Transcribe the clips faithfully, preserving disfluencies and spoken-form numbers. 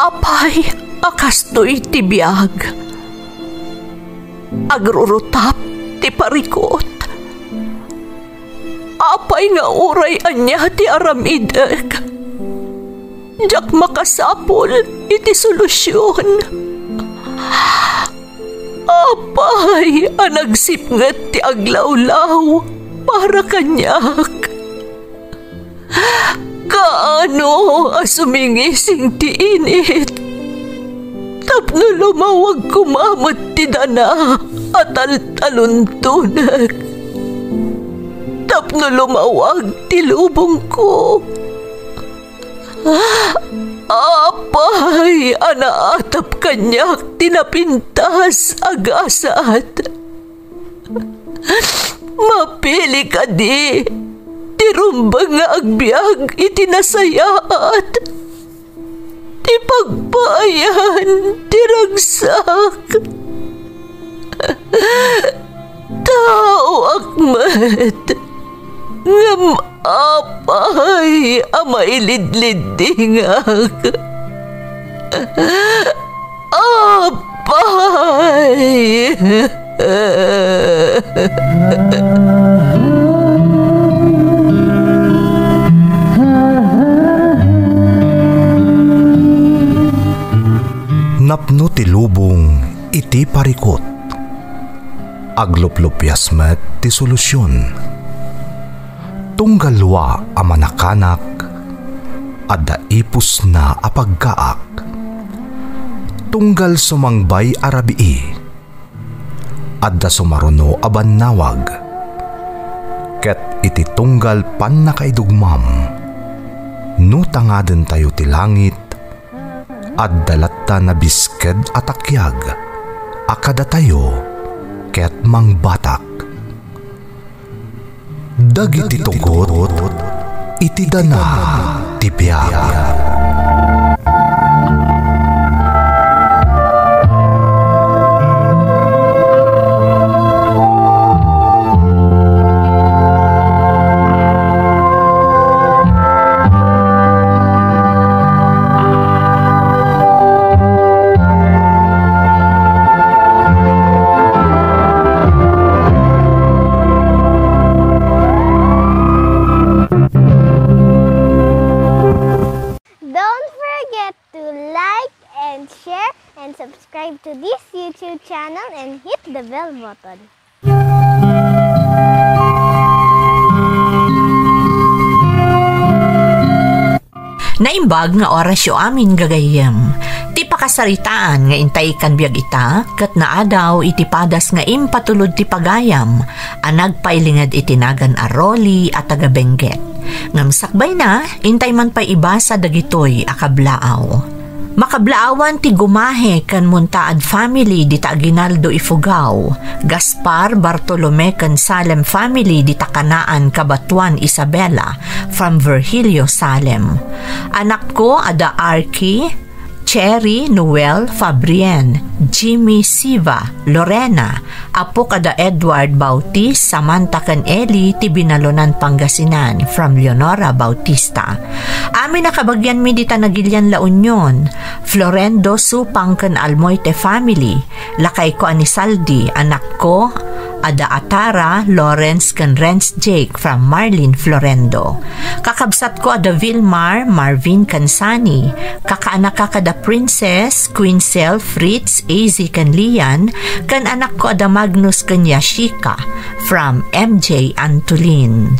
Apay a kastoy ti biag? Agrurutap ti parikut. Apay nga uray ania ti aramidek, diak makasapul iti solusion. Apay a nagsipnget ti aglawlaw para kaniak? Kaano a sumingising ti init tapno lumawag koma met ti dana a taltaluntonek, tapno lumawag ti lubongko? Apay a naatap kaniak ti napintas a gasat? Mapili kadi ti rumbeng nga agbiag iti nasayaat, ti pagpaayan ti ragsak? Taoak met, ngem apay a mailidliddingak? Apay! Napno ti lubong iti parikut. Agluplupias met ti solusion. Tunggal lua a manakanak, adda ipusna a paggaak. Tunggal sumangbay a rabii, adda sumaruno a bannawag. Ket iti tunggal pannakaidugmam, no tangadentayo ti langit, adda latta nabisked a takiag a kadatayo ket mangbatak. Dagiti tugot iti dana ti biag. Don't forget to like and share and subscribe to this YouTube channel and hit the bell button. Naimbag nga orasyo amin, gagayyem. Ti pakasaritaan nga intay kan biag ita, ket naadaw iti padas nga impatulod ti pagayam a nagpailinged iti nagan a Rolly a taga Benguet. Ngem sakbayna, intay man pay ibasa dagitoy a kablaaw. Makablaawan ti gumahe ken Muntaad family dita Aguinaldo, Ifugao, Gaspar, Bartolome ken Salem family dita Canaan, Cabatuan, Isabela, from Virgilio Salem. Anakko a da Arky, Cherry, Noel, Fabrien, Jimmy, Siva, Lorena, apok a da Edward, Bautis, Samantha ken Eli ti Binalonan, Pangasinan, from Leonora Bautista. Amin a kabagianmi dita Nagilian, La Union, Florendo, Supang ken Almoite family, lakayko a ni Saldi, anakko a da Atara, Lawrence ken Renz Jake from Marlene Florendo. Kakabsatko a da Vilmar, Marvin ken Sunny, kakaanakak a da Princess, Queensel, Fritz, Azy ken Lian, ken anakko a da Magnus ken Yashika from M J Antolin.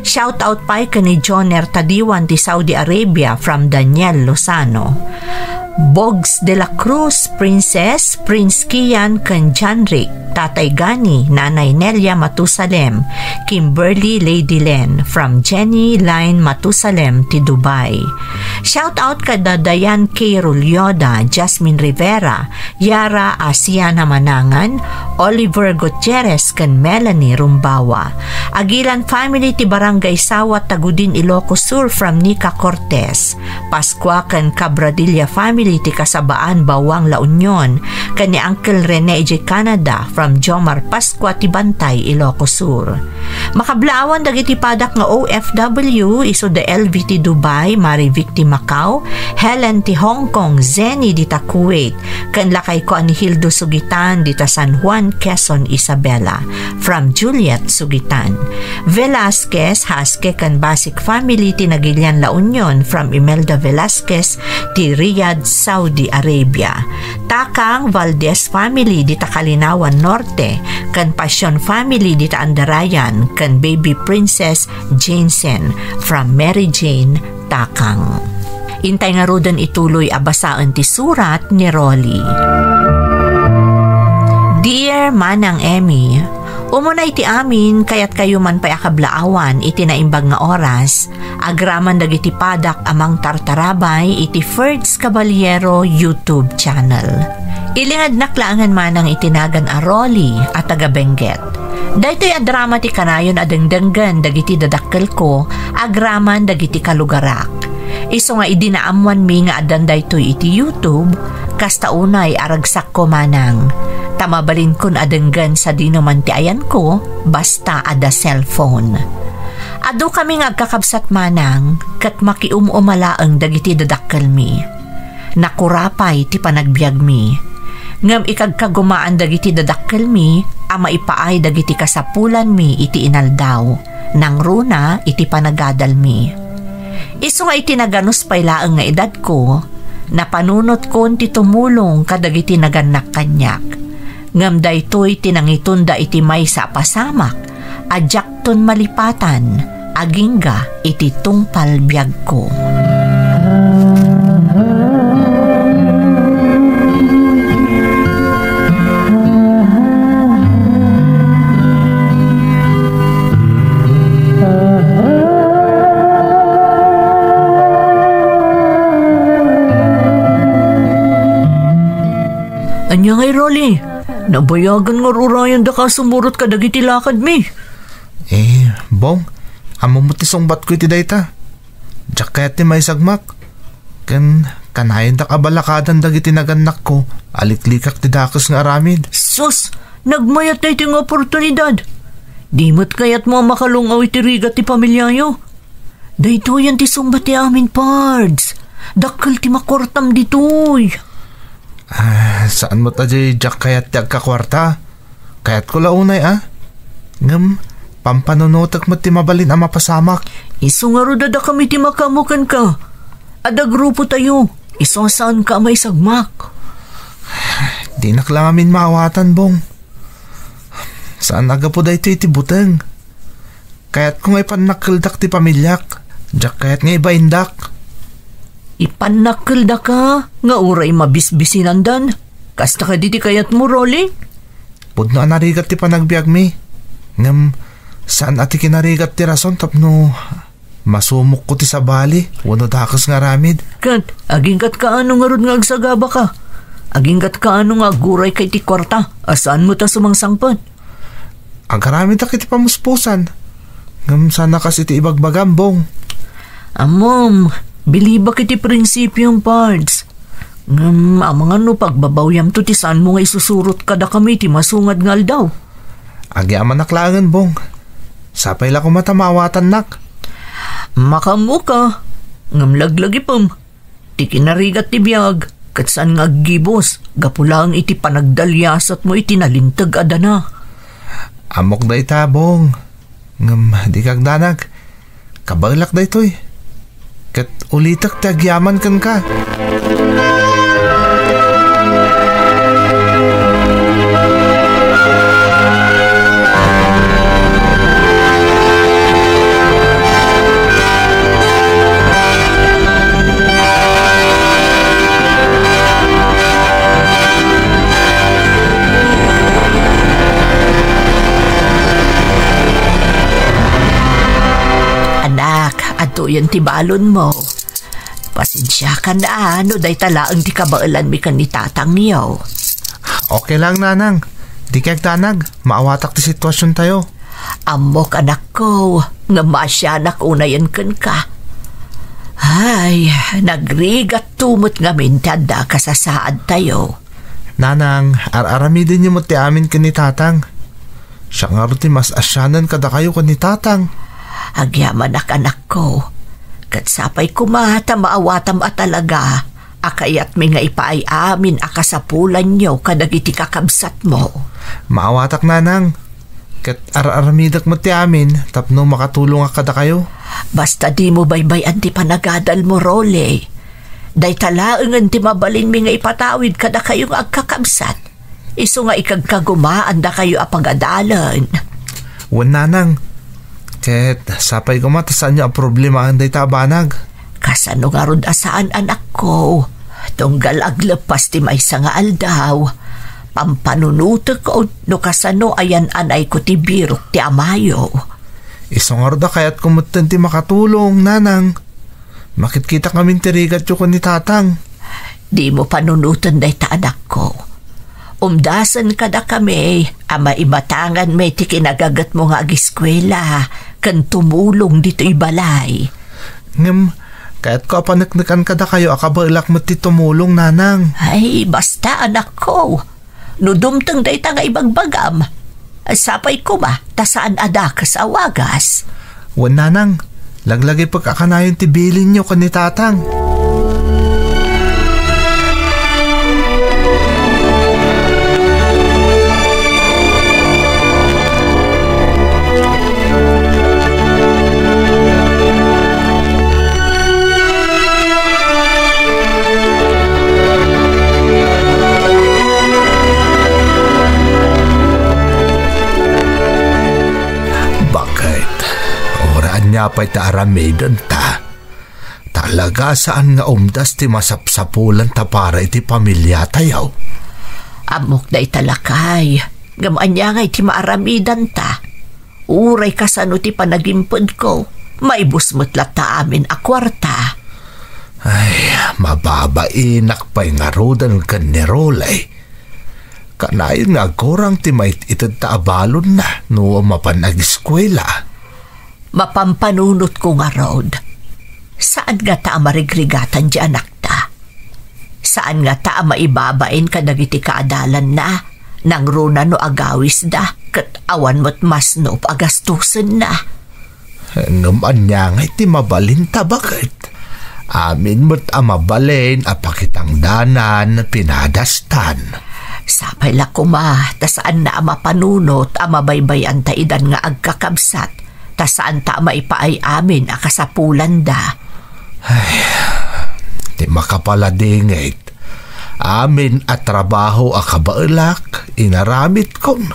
Shout out pay ken ni Joner Tadiwan ti Saudi Arabia from Daniel Lozano. Bogs de la Cruz, Princess, Prince Kian ken Janrick, Tatay Gani, Nanay Nelia Matusalem, Kimberly, Lady Len, from Jenny Line Matusalem ti Dubai. Shout out kada Dayan K. Rulioda, Jasmine Rivera, Yara Asiana Manangan, Oliver Gutierrez ken Melanie Rumbawa. Agilan family ti Barangay Sawat, Tagudin, Ilocos Sur from Nica Cortez. Pascua ken Cabradilla family iti kasabaan Bawang, La Union, ken ni Uncle Rene idiay Canada, from Jomar Pascua ti Bantay, Ilocos Sur. Makablaawan dagiti padak nga O F W, isu da L V ti Dubai, Marivic ti Macau, Helen ti Hong Kong, Zenny dita Kuwait, ken lakayko a ni Hildo Sugitan dita San Juan, Quezon, Isabela, from Juliet Sugitan. Velasquez, Haske ken Basic family ti Nagilian, La Union, from Imelda Velasquez ti Riyadh, Saudi Arabia. Takang, Valdez family dita Kalinawan Norte, ken Pasion family dita Andarayan, ken Baby Princess Jensen from Mary Jane Takang. Intay ngaruden ituloy a basaen ti surat ni Rolly. Dear Manang Emmy, umuna iti amin, kayatkayo man pay a kablaawan iti naimbag nga oras, agraman dagiti padak a mangtartarabay iti Ferds Caballero YouTube channel. Ilingadnak laengen manang iti nagan a Rolly a taga Benguet. Daytoy a drama ti kanayon a dengdenggen dagiti dadakkelko agraman dagiti kalugarak. Isu nga idi naammoanmi nga addan daytoy iti YouTube, kasta unay a ragsakko manang. Ta mabalinkon a denggen sadinoman ti ayanko, basta adda cellphone. Adukami nga agkakabsat manang, ket makium-uma laeng dagiti dadakkelmi. Nakurapay ti panagbiagmi. Ngem ikagkagumaan dagiti dadakkelmi a maipaay dagiti kasapulanmi iti inaldaw, nangruna iti panagadalmi. Isu nga iti naganus pay laeng nga edadko, napanunotkon ti tumulong kadagiti nagannak kaniak. Ngem daytoy ti nangitunda iti maysa a pasamak a diakton malipatan agingga iti tungpal biagko. Ania ngay, Rolly? Nabayagan nga urayendaka a sumurot kadagiti lakadmi. Eh, Bong, ammom ti sungbatko iti dayta. Diak kayat ti maisagmak. Ken kanayendak a balakadan dagiti nagannakko a liklikak ti dakes nga aramid. Sus! Nagmayat daytoy nga oportunidad. Di met kayatmo a makalung-aw iti rigat ti pamiliayo. Daytoyen ti sungbat ti amin, Pards. Dakkel ti makuartam ditoy. Ah, saan met a diak kayat ti agkakuarta? Kayatko la unay a. Ngem, pampanunotek met ti mabalin a mapasamak. Isu ngarud a dakami ti makaammo kenka. Adda grupotayo. Isu a saanka a maisagmak. Dinak la ngamin maawatan, Bong. Saan a gapu daytoy iti buteng. Kayatko nga ipannakkeldak ti pamiliak. Diak kayat nga ibaindak. Ipannakkeldaka nga uray mabisbisinandan. Kasta kadi ti kayatmo, Rolly? Pudno a narigat ti panagbiagmi. Ngem, saan a ti kinarigat ti rason tapno masumokko ti sabali wenno dakes nga aramid. Ket, agingga't kaano ngarud nga agsagabaka? Agingga't kaano nga agurayka iti kuarta a saan met a sumangsangpet? Agaramidek iti pamuspusan. Ngem saan a kas iti ibagbagam, Bong. Ammom, bilibak iti prinsipiom, Pards. Ngem amangan no pagbabawyamto ti saanmo nga isusurot kadakami ti masungad nga aldaw. Agyamanak laengen, Bong. Sapay la koma ta maawatannak. Makaammoka, ngem laglagipem. Ti kinarigat ti biag, ket saan nga aggibus, gapu laeng iti panagdaliasatmo iti nalinteg a dana. Ammok dayta, Bong. Ngem dika agdanag. Kabaelak daytoy. Ket ulitek ti agyaman kenka. Anak, adtoyen ti balonmo. Pasensiakan a no dayta laeng ti kabaelanmi ken ni tatangyo. Okay lang, nanang. Dika agdanag, maawatak ti situasiontayo. Ammok, anakko, nga maasianak unayen kenka. Ay, nagrigatto met ngamin ti adda kasasaadtayo. Nanang, ar-aramidenyo met ti amin ken ni Tatang. Siak ngarud ti mas asianan kadakayo ken ni Tatang. Agyamanak, anakko. Ket sapay koma ta maawatam a talaga a kayatmi nga ipaay amin a kasapulanyo kadagiti kakabsatmo. Maawatak, Nanang. Ket ar-aramidek met ti amin tapno makatulongak kadakayo. Basta dimo baybay-an ti panagadalmo, Rolly. Dayta laengen ti mabalinmi nga ipatawid kadakayo nga agkakabsat. Isu nga ikagkagumaan dakayo a pagadalen. Wen, Nanang. Ket sapay koma ta saanyo a problemaen dayta a banag. Kasano ngarud a saan, anakko? Tunggal agleppas ti maysa nga aldaw, pampanunotek no kasano a yan-anayko ti birok ti amayo. Isu ngarud a kayatko metten ti makatulong, Nanang. Makitkitak ngamin ti rigatyo ken ni Tatang. Dimo panunoten dayta, anakko. Umdasen kadakami a maimatanganmi ti kinagagetmo nga agiskuela ken tumulong ditoy balay. Ngem, kayatko a paneknekan kadakayo a kabaelak met ti tumulong, Nanang. Ay, basta, anakko. No dumteng dayta nga ibagbagam, sapay koma ta saan a dakes a wagas. Wen, Nanang, laglagipek a kanayon ti bilinyo ken ni Tatang. Baket, uray ania pay ta aramidenta, talaga saan nga umdas ti masapsapulanta para iti pamiliatayo. Ammok dayta, lakay, ngem ania ngay ti maaramidanta? Uray kasano ti panagimpedko, maibus met latta amin a kuarta. Ay, mababainak pay ngaruden ken ni Rolly. Kanayon nga agkurang ti mait-itedta a balonna no mapan agiskuela. Mapampanunotko ngarud, saan ngata a marigrigatan ti anakta. Saan ngata a maibabain kadagiti kaadalanna, nangruna no agawisda, ket awan met masnop a gastusenna. Ngem ania ngay ti mabalinta, baket? Amin met a mabalin a pakitangdanan pinadastan. Sapay la koma ta saanna a mapanunot a mabaybay-anta idan nga agkakabsat, ta saanta a maipaay amin a kasapulanda. Ay, ti makapaladingit, amin a trabaho a kabaelak, inaramidkon.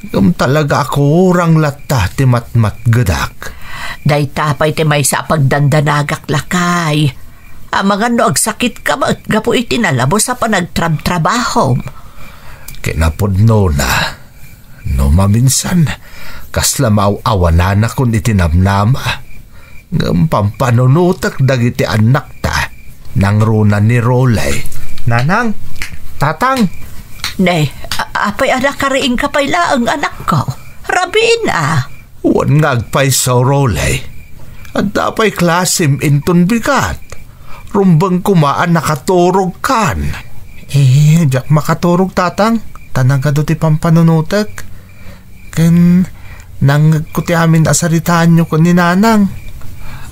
Ngem talaga a kurang latta ti matmatgedak. Dayta pay ti maysa a pagdandanagak, lakay. Amangan no agsakitka met gapu iti nalabos a panagtrabtrabahom. Kinapudnona, no maminsan, kasla maaw-awananakon iti namnama. Ngem pampanunotek dagiti annakta, nangruna ni Rolly. Nanang, Tatang! Ne, a-, apay a nakariingka pay laeng, anakko? Rabiin a. Wen nga agpayso, Rolly. Adda pay klasem inton bigat. Rumbeng koma a nakaturogkan. Eh, diak makaturog, Tatang. Ta nagadu ti pampanunotek. Ken nangngegko ti amin a saritaanyo ken ni Nanang.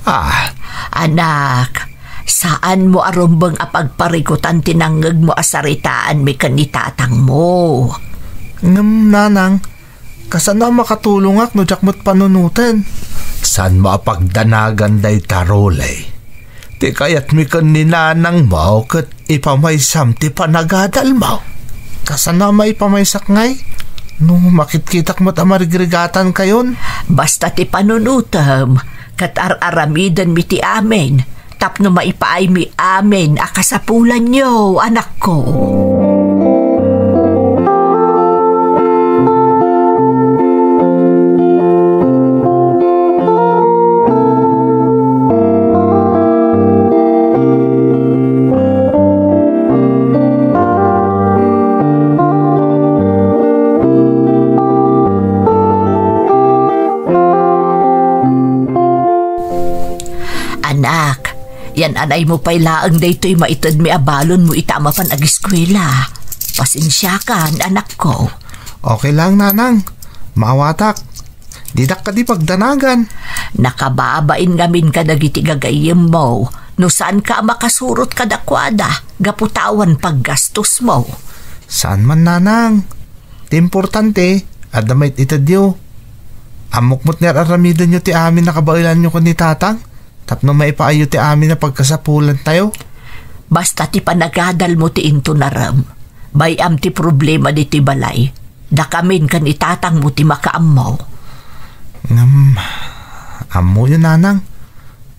Ah. Anak, saanmo a rumbeng a pagparikutan ti nangngegmo a saritaanmi ken ni tatangmo. Ngem, Nanang, kasano a makatulongak no diak met panunoten? Saanmo a pagdanagan dayta, Rolly. Ti kayatmi ken ni nanangmo ket ipamaysam ti panagadalmo. Kasano a maipamaysak ngay? No makitkitak met a marigrigatankayon? Basta ti panunotem, ket ar-aramidenmi ti amin, tapno maipaaymi amin a kasapulanyo, anakko. Anak, Yan-anaymo pay laeng daytoy maitedmi a balonmo ita a mapan agiskuela. Pasensiakan, anakko. Okay lang, nanang. Maawatak. Didak kadi pagdanagan. Nakababain ngamin kadagiti gagayyemmo no saanka a makasurot kadakuada gapu ta awan paggastosmo. Saan man, nanang. Ti importante, adda maitedyo. Ammok met nga ar-aramidenyo ti amin a kabaelanyo ken ni tatang tapno maipaayyo ti amin a pagkasapulantayo. Basta ti panagadalmo ti intunarem. Bay-am ti problema ditoy balay. Dakamin ken ni tatangmo ti makaammo. Ngem, ammoyo, nanang,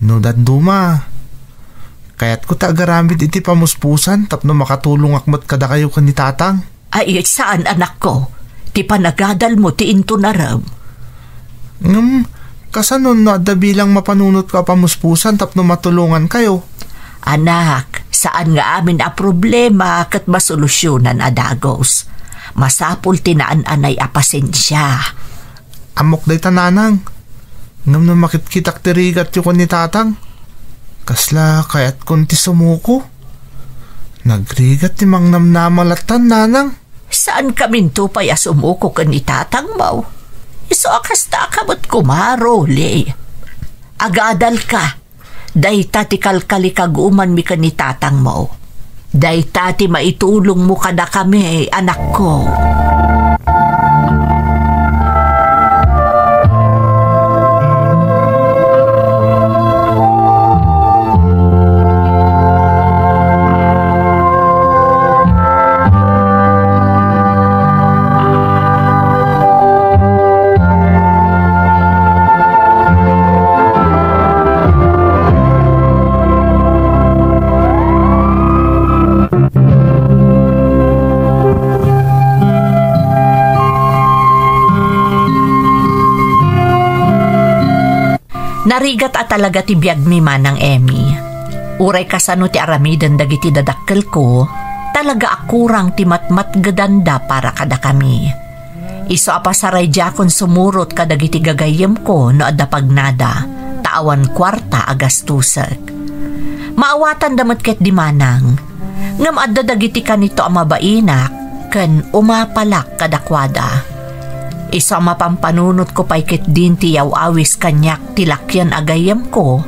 no dadduma, kayatko ti agaramid iti pamuspusan tapno makatulongak met kadakayo ken ni tatang. Ay, saan, anakko. Ti panagadalmo ti intunarem. Ngem, kasano no adda bilang mapanunotko a pamuspusan tapno matulongankayo? Anak, saan nga amin a problema ket masolusyonan a dagus. Masapul ti naan-anay a pasensia. Ammok dayta, nanang. Ngem no makitkitak ti rigatyo ken ni tatang, kasla kayatkon ti sumuko. Nagrigat ti mangnamnama lattan, nanang. Saankaminto pay a sumuko ken ni tatangmo. Isu a kasta ka met koma, Rolly. Agadalka. Dayta ti kalkalikagumanmi ken ni tatangmo. Dayta ti maitulongmo kadakami, anakko. Narigat a talaga ti biagmi, Manang Emmy. Uray kasano ti aramiden dagiti dadakkelko, talaga a kurang ti matmatgedanda para kadakami. Isu a pasaraydiakon sumurot kadagiti gagayyemko no adda pagnada, ta awan kuarta a gastusek. Maawatanda met ketdi, Manang, ngem adda dagiti kanito a mabainak ken umapalak kadakuada. Isu a mapanpanunotko pay ketdin ti yaw-awis kaniak ti lakian a gayyemko,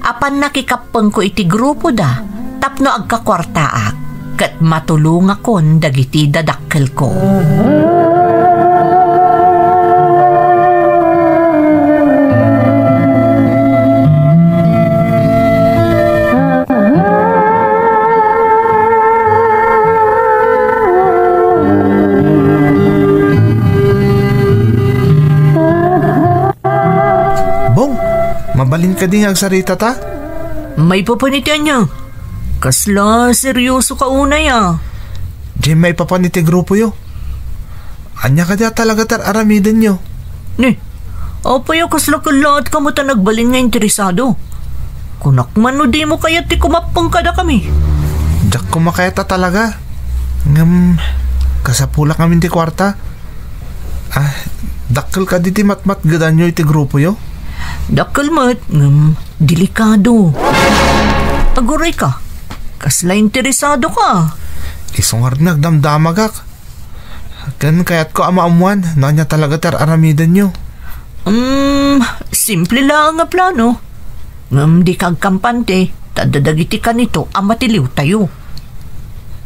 apan nakikappengko iti grupoda tapno agkakuartaak ket matulongakon dagiti dadakkelko. Bong, mabalin kadi nga agsaritata? Maipapan iti ania? Kasla seryoso ka unay, a. Diay maipapan iti grupoyo. Ania kadi a talaga ti ar-aramidenyo? Ni, apay a kasla kellaat ka met a nagbalin nga interesado? Kunak man no dimo kayat ti kumappeng kadakami. Diak koma kayat a talaga. Ngem, kasapulak ngamin ti kuarta. Ah, dakkel kadi ti matmatgedanyo iti grupoyo? Dakkel met, ngem delikado. Aguray ka. Kasla interesado ka. Isu ngarud nga agdamdamagak. Ken kayatko a maammuan no ania talaga ti ar-aramidenyo. Um, simple laeng a plano. Ngem dika agkampante, ta adda dagiti kanito a matiliwtayo.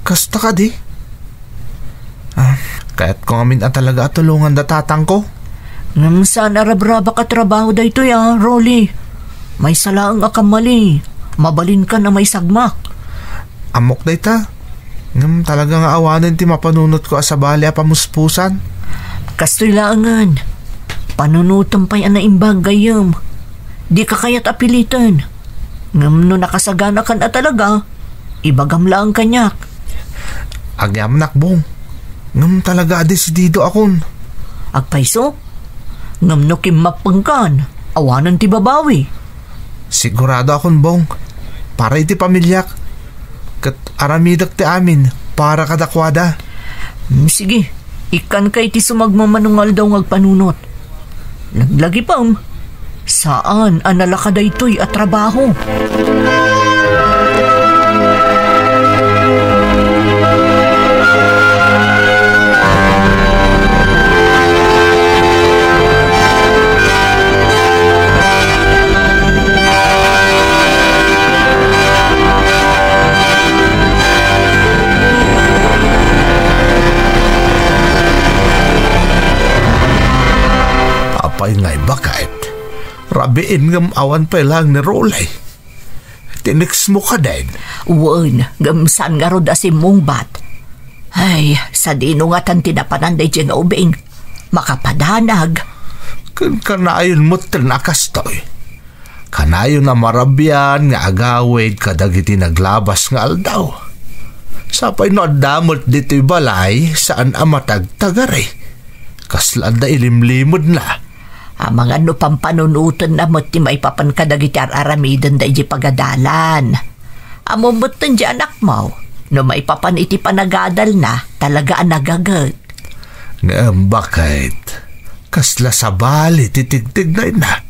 Kasta kadi? Ah, kayatko ngamin a talaga a tulonganda tatangko. Ngem saan a rabrabak a trabaho daytoy, a, Rolly. Maysa laeng a kammali. Mabalinkan a maisagmak. Ammok dayta. Ngem talaga nga awanen ti mapanunotko a sabali a pamuspusan. Kastoy laengen. Panunotem pay a naimbag, gayyem. Dika kayat a piliten. Ngem no nakasaganakan a talaga, ibagam laeng kaniak. Agyamanak, Bong. Ngem talaga a desididoakon. Agpayso? Ngem no kimmappengkan, awanen ti babawi. Siguradoakon, Bong. Para iti pamiliak. Ket aramidek ti amin para kadakuada. Hmm, sige. Ikkanka iti sumagmamano nga aldaw nga agpanunot. Laglagipem, saan a nalaka daytoy a trabaho. Biin ngem awan pay laeng ni Rolly. Tinext mo kadin? Wen, ngem saan ngarud a simmungbat. Ay, sadino ngatan ti napanan daydiay nga ubing? Makapadanag. Ken kanayon metten a kastoy. Kanayon a marabian nga agawid kadagiti naglabas nga aldaw. Sapay no adda met ditoy balay, saan a matagtagari. Kasla adda ilimlimedna. Amangan no pampanunotenna met ti maipapan kadagiti ar-aramidenda idiay pagadalan. Ammom metten diay anakmo, no maipapan iti panagadalna, talaga a nagaget. Ngem baket, kasla sabali ti tigtignayna.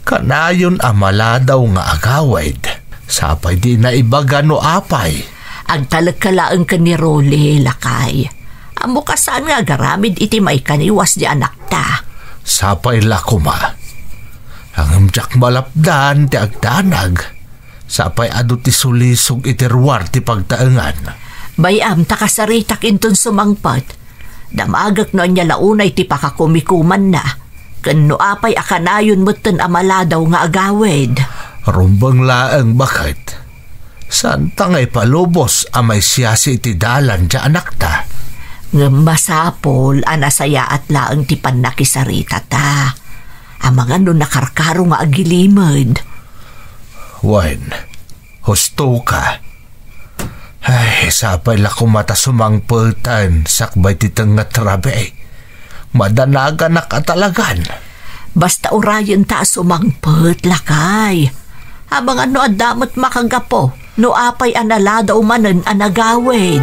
Kanayon a maladaw nga agawid, sapay di naibaga no apay. Agtalekka laeng ken ni Rolly, lakay. Ammok a saan nga agaramid iti maikaniwas diay anakta. Sapay la koma. Ngem diak malapdan ti agdanag. Sapay adu ti sulisog iti ruar ti pagtaengan. Bay-am ta kasaritak inton sumangpet. Damagek no ania la unay ti pakakumikumanna. Ken no apay a kanayon metten a maladaw nga agawid. Rumbeng laeng baket. Saanta nga ipalubos a maisiasi iti dalan diay anakta. Ngem masapul a nasayaat laeng ti pannakisaritata. Amangan no nakarkaro nga agilimed. Wen, husto ka. Ay, sapay la koma ta sumangpeten sakbay ti tengnga ti rabii. Madanaganak a talagan. Basta urayenta a sumangpet, lakay. Amangan no adda met makagapu, no apay a naladaw manen a nagawid.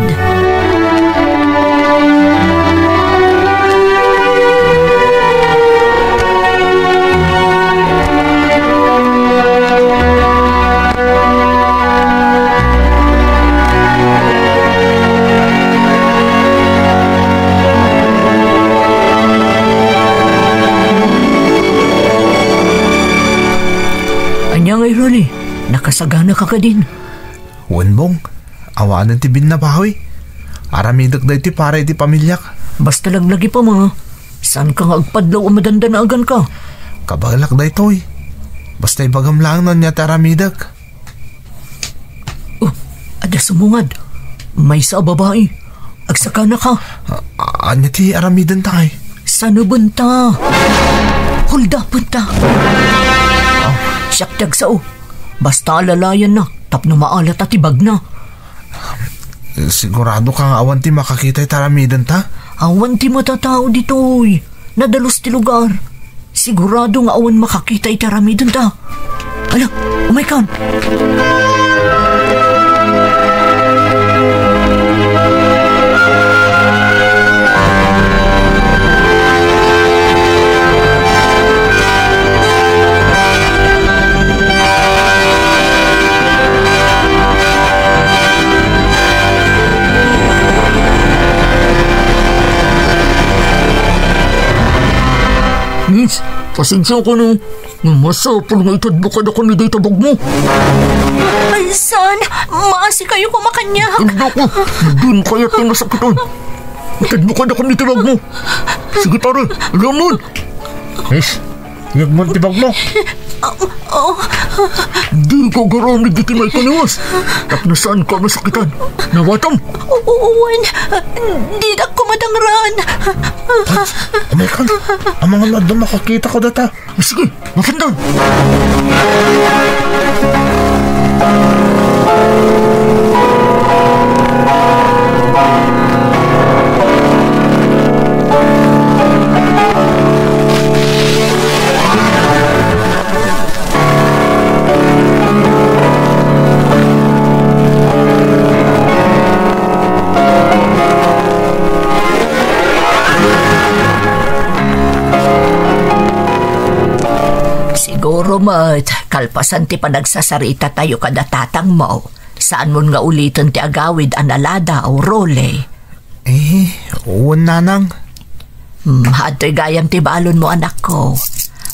Ania ngay, Rolly? Nakasagana ka kadin? Wen, Bong, awanen ti binnabawi. Aramidek daytoy para iti pamiliak. Basta laglagipem, a. Saanka nga agpadlaw a madandanaagan ka. Kabaelak daytoy. Basta ibagam laeng no ania ti aramidek. Oh, adda sumungad. Maysa a babai. Agsakana ka. A-, ania ti aramidenta ngay? Sanubenta. Huldapenta. Ah. Siak ti agsao. Basta alalayanna tapno maala ta ti bagna. Sigurado ka nga awan ti makakita iti aramidenta? Awan ti matatao ditoy. Nadalus ti lugar. Sigurado nga awan makakita iti aramidenta. Ala, umaykan! Miss, pasensiakan, no. Nga masapul nga itedmo kadakami dayta bagmo. Ay, saan? Maasikayo koma kaniak. Itedmo ko. Diin kayat ti masakitan. Itedmo kadakami ti bagmo. Sige, pare. Alamon. Miss, itedmo ti bagmo. Ah, oh. Dika agaramid iti maikaniwas. Tapno saanka masakitan. Nawatam. Oo, wen. Dinak koma dangran. Ay, umaykan. Amangan no adda makakita kadata. Sige, mapandan. Siguro met, kalpasan ti panagsasaritatayo kada tatangmo, saanmon nga uliten ti agawid a naladaw, Rolly. Eh, wen, nanang. Hmm, adtoy gayam ti balonmo, anakko.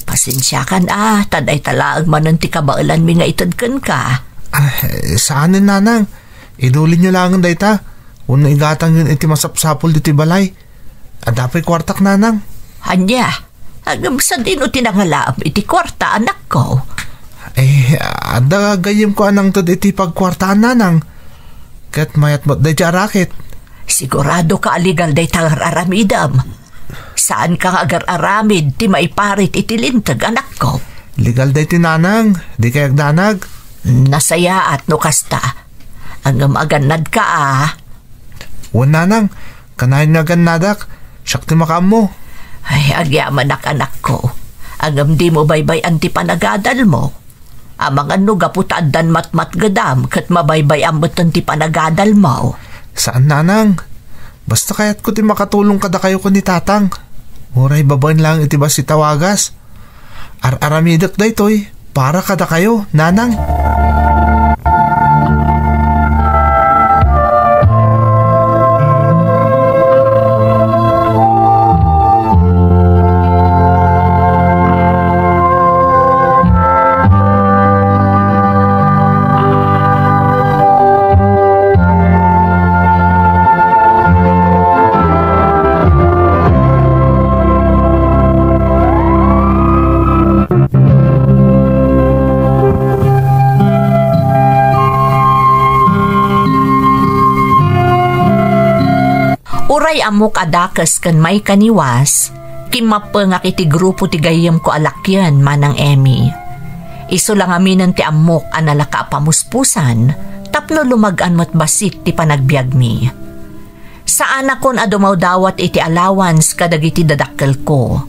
Pasensiakan a, ta dayta laeng manen ti kabaelanmi nga ited kenka. Ah, saanen, nanang. Idulinyo laengen dayta. Wenno igatangyon iti masapsapul ditoy balay. Adda pay kuartak, nanang. Ania? Ngem sadino ti nangalaam iti kuarta, anakko? Eh, adda gayyemko a nangted iti pagkuartaan, nanang. Ket mayat met daydiay a raket. Sigurado ka a legal dayta nga ar-aramidem. Saan ka nga agar-aramid ti maiparit iti linteg, anakko. Legal daytoy, nanang. Di kay agdanag. Nasayaat no kasta. Ngem agannadka a. Wen, nanang. Kanayon nga agannadak. Siak ti makaammo. Ay, agyamanak, anakko. Ngem dimo baybay-an ti panagadalmo. Amangan no gapu ta addan matmatgedam ket mabaybay-am metten ti panagadalmo. Saan, nanang. Basta kayatko ti makatulong kadakayo ken ni tatang. Uray babaen laeng iti bassit a wagas. Ar-aramidek daytoy para kadakayo, nanang. Uray ammok a dakes ken maikaniwas, kimmappengak iti grupo ti gayyemko a lakien, Manang Emmy. Isu la ngaminen ti ammok a nalaka a pamuspusan tapno lumag-an met bassit ti panagbiagmi. Saanakon a dumawdawat iti allowance kadagiti dadakkelko,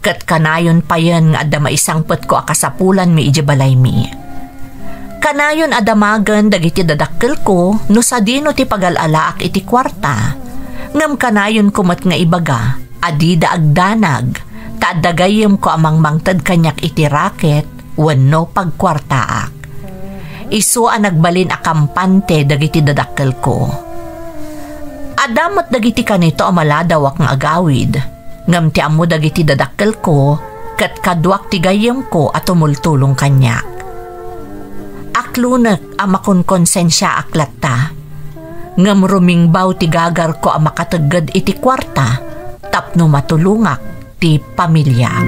ket kanayon payen nga adda maisangpetko a kasapulanmi idiay balaymi. Kanayon a damagen dagiti dadakkelko no sadino ti pagal-alaak iti kuarta, ngem kanayonko met nga ibaga a dida agdanag, ta adda gayyemko a mangmangted kaniak iti raket wenno pagkuartaak. Isu a nagbalin a kampante dagiti dadakkelko. Adda met dagiti kanito a maladawak nga agawid, ngem ti ammo dagiti dadakkelko ket kaduak ti gayyemko a tumultulong kaniak. Aklonek a makonkonsensiaak latta, ngem rumingbaw ti gagarko a makategged iti kuarta tapno matulongak ti pamiliak.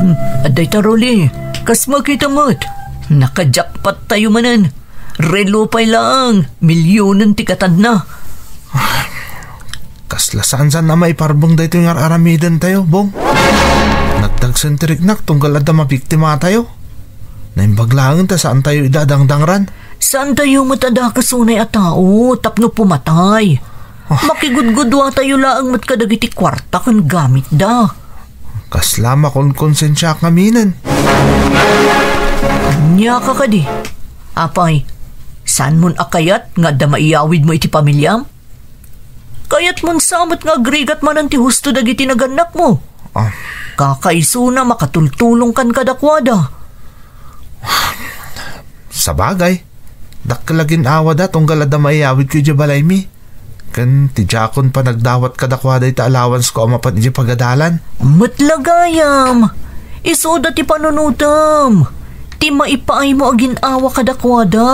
Hmm, adda ita, Rolly. Kas makita met, naka-jackpot tayo manen. Relo pay laeng, milyonen ti katanna. Kasla saan-saan a maiparbeng daytoy nga ar-aramidentayo, Bong. Nagdagsen ti riknak tunggal adda mabiktimatayo. Naimbag laeng ta saantayo ida a dangdangran. Saantayo met a dakes unay a tao tapno pumatay. Ah. Makigudguduatayo laeng met kadagiti kuarta ken gamitda. Kasla makonkonsensiaak ngaminen. Ania ka kadi? Apay, saanmon a kayat nga adda maiyawidmo iti pamiliam? Kayatmon sa met nga agrigat manen ti husto dagiti nagannakmo. Ah. Kakaisuna, makatultulongkan kadakuada. Sabagay, dakkel a gin-awada tunggal adda maiyawidko idiay balaymi. Ken ti diakon panagdawat kadakuada iti allowancesko a mapan idiay pagadalan. Met la gayam, isuda ti panunotem, ti maipaaymo a gin-awa kadakuada.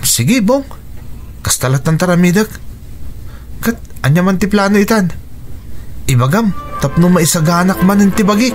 Sige, Bong. Kasta lattan ti aramidek. Ket ania man ti plano itan? Ibagam tapno maisaganak manen ti bagik.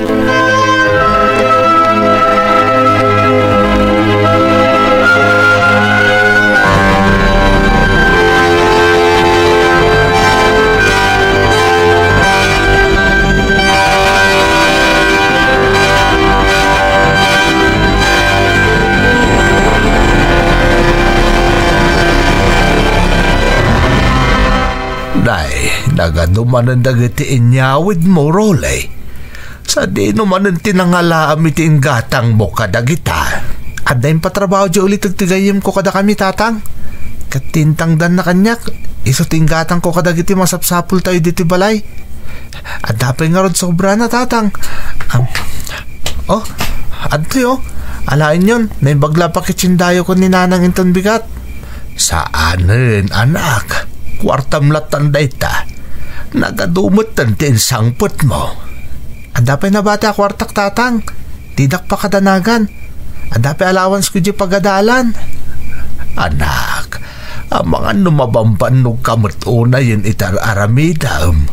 Nay, nagadu manen dagiti inyawidmo, Rolly. Sadino manen ti nangalaam iti inggatangmo kadagita? Adda impatrabaho diay uliteg ti gayyemko kadakami, Tatang. Ket ti intangdanna kaniak, isu ti inggatangko kadagiti masapsapultayo ditoy balay. Adda pay ngarud sobrana, Tatang. Am, oh, adtoy, oh. Alaenyon, naimbag la pakitsindayo ken ni Nanang inton bigat. Saanen, anak. Kuartam lattan dayta. Nagadu metten ti insangpetmo. Adda pay nabati a kuartak, Tatang. Didak pakadanagan. Adda pay allowance ko idiay pagadalan. Anak, amangan no mabambannogka met unay iti ar-aramidem.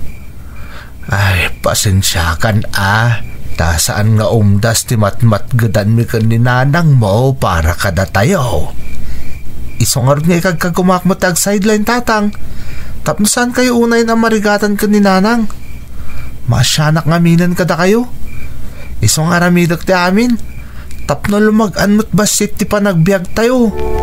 Ay, pasensiakan a, ta saan nga umdas ti matmatgedanmi ken ni nanangmo para kadatayo. Isu ngarud nga ikagkagumaak met ti agsideline, Tatang, tapno saankayo unayen a marigatan ken ni nanang. Maasianak ngaminen kadakayo. Isu nga aramidek ti amin tapno lumag-an met bassit ti panagbiagtayo.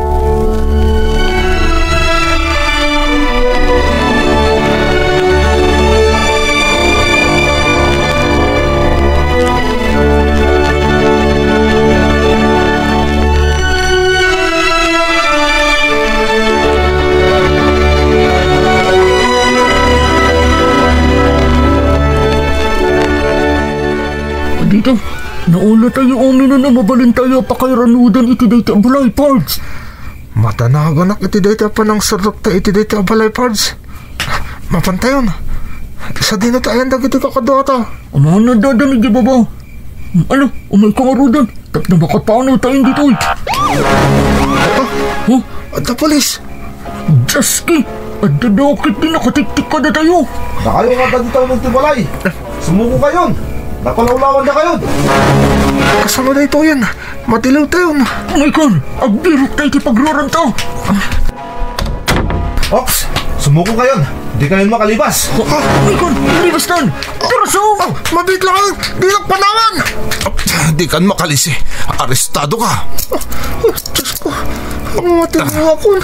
Dita, naulatayo amin a mabalintayo a pakairanudan iti dayta balay, Pards. Madanaganak iti dayta a panangserrekta iti dayta a balay, Pards. Mapantayon. Sadino ti ayan dagiti kakaduata? Amangan adda idiay baba. Ala, umayka ngaruden. Tapno makapanawtayo ditoy. Ah, huh? Adda pulis. Dios ki, adda dakes ti nakatiktik kadatayo. Dakayo nga adda ditoy ti balay. Sumukokayon. Napalawlawandakayon. Kasano daytoyen? Matiliwtayon. Umaykan, agbirokta iti pagruranta. Ops, sumukokayon. Dikayon makalibas. Ah, umaykan, libastan. Taraso! Ah, mabiit lang. Dinak panawan. Ah, dikan makalisi. Arestadoka. Ah, Diosko. Matiliwakon.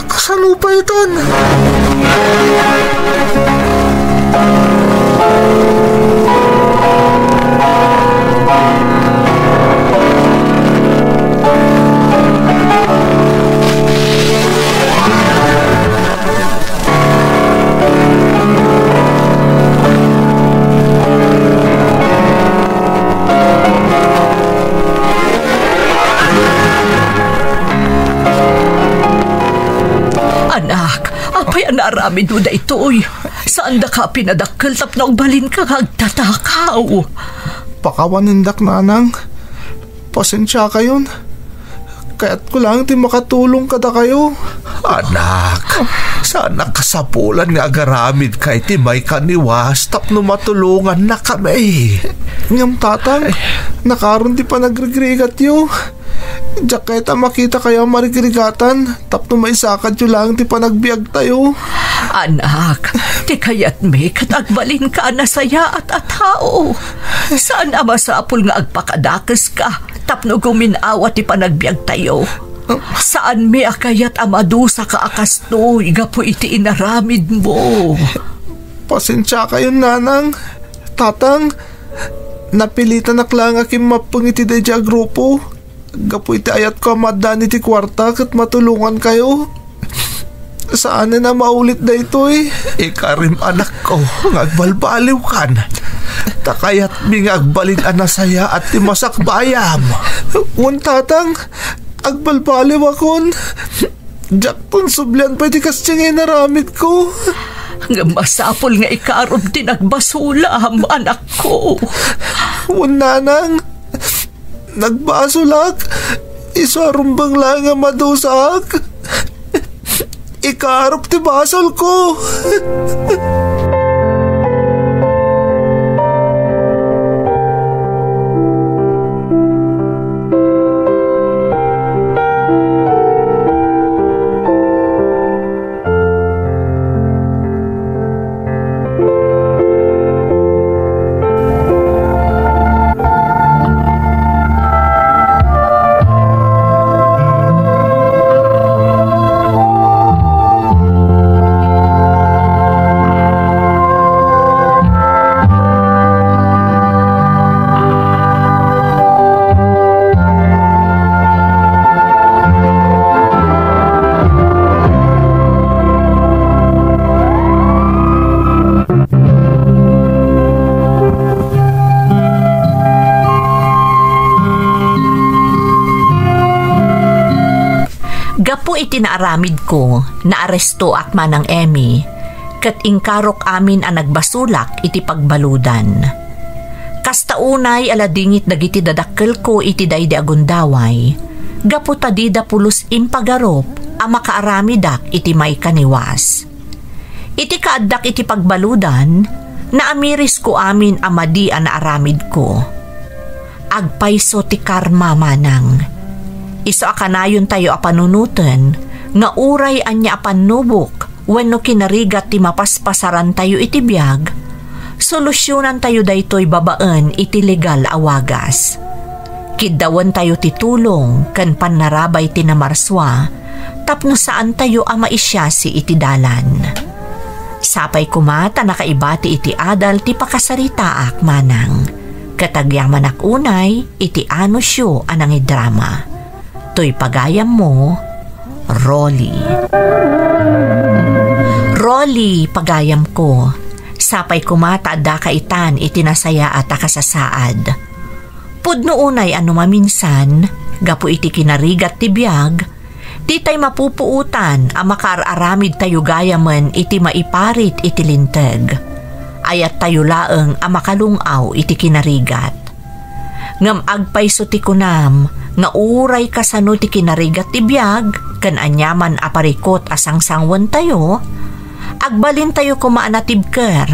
Kasano pay itan? Anak, apay a naaramidmo daytoy? Saandaka a pinadakkel tapno agbalinka nga agtatakaw? Pakawanendak, nanang. Pasensiakayon. Kayatko laeng ti makatulong kadakayo. Anak, saan a kasapulan nga agaramidka iti maikaniwas tapno matulongannakami. Ngem, tatang, nakaron ti panagrigrigatyo. Diak kayat a makitakayo a marigrigatan tapno maisakadyo laeng ti panagbiagtayo. Anak, ti kayatmi ket agbalinka a nasayaat a tao. Saan a masapul nga agpakadakeska tapno gumin-awa ti panagbiagtayo. Saanmi a kayat a madusaka a kastoy gapu iti inaramidmo. Pasensiakayon, nanang, tatang, napilitanak laeng a kimmappeng iti daydiay a grupo. Gapu iti ayatko a maaddaan iti kuarta ket matulongankayo. Saanen a maulit daytoy. Ikarim, anakko, nga agbalbaliwkan. Ta kayatmi nga agbalin a nasayaat ti masakbayam. Wen, tatang, agbalbaliwakon. Diakton sublian pay ti kasdiay nga inaramidko. Ngem masapul nga ikarom ti nagbasulam, anakko. Wen, nanang, nagbasolak. Isu a rumbeng laeng a madusaak. Ikarop ti basolko. Gapu iti naaramidko, naarestoak, Manang Emmy. ket inkarok amin a nagbasolak iti pagbaludan. Kasta unay a ladingit dagiti dadakkelko iti daydi a gundaway, gapu ta dida pulos impagarup a makaaramidak iti maikaniwas. Iti kaaddak iti pagbaludan, naamirisko amin a madi a naaramidko. Agpayso ti karma, manang. Isu a kanayontayo a panunoten nga uray ania a pannubok wenno kinarigat ti mapaspasarantayo iti biag, solusionantayo daytoy babaen iti legal a wagas. Kiddawentayo ti tulong ken pannarabay ti namarsua tapno saantayo a maisiasi iti dalan. Sapay koma ta nakaibati iti adal ti pakasaritaak, manang, ket agyamanak unay iti anusyo a nangidrama. Toy pagayammo, Rolly. Rolly, pagayamko, sapay koma ta addaka itan iti nasayaat a kasasaad. Pudno unay a no maminsan, gapu iti kinarigat ti biag, ditay mapupuotan a makaar-aramidtayo gayamen iti maiparit iti linteg. Ayattayo laeng a makalung-aw iti kinarigat. Ngem agpayso ti kunam nga uray kasano ti kinarigat ti biag ken aniaman a parikut a sangsanguentayo, agbalintayo koma a natibker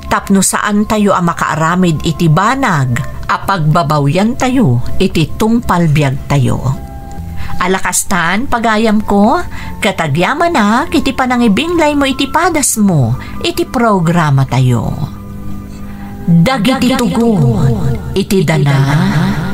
tapno saantayo a makaaramid iti banag a pagbabawyantayo iti tungpal biagtayo. Alakastan, pagayamko, ket agyamanak iti panangibinglaymo iti padasmo iti programatayo. Dagiti tugon iti dana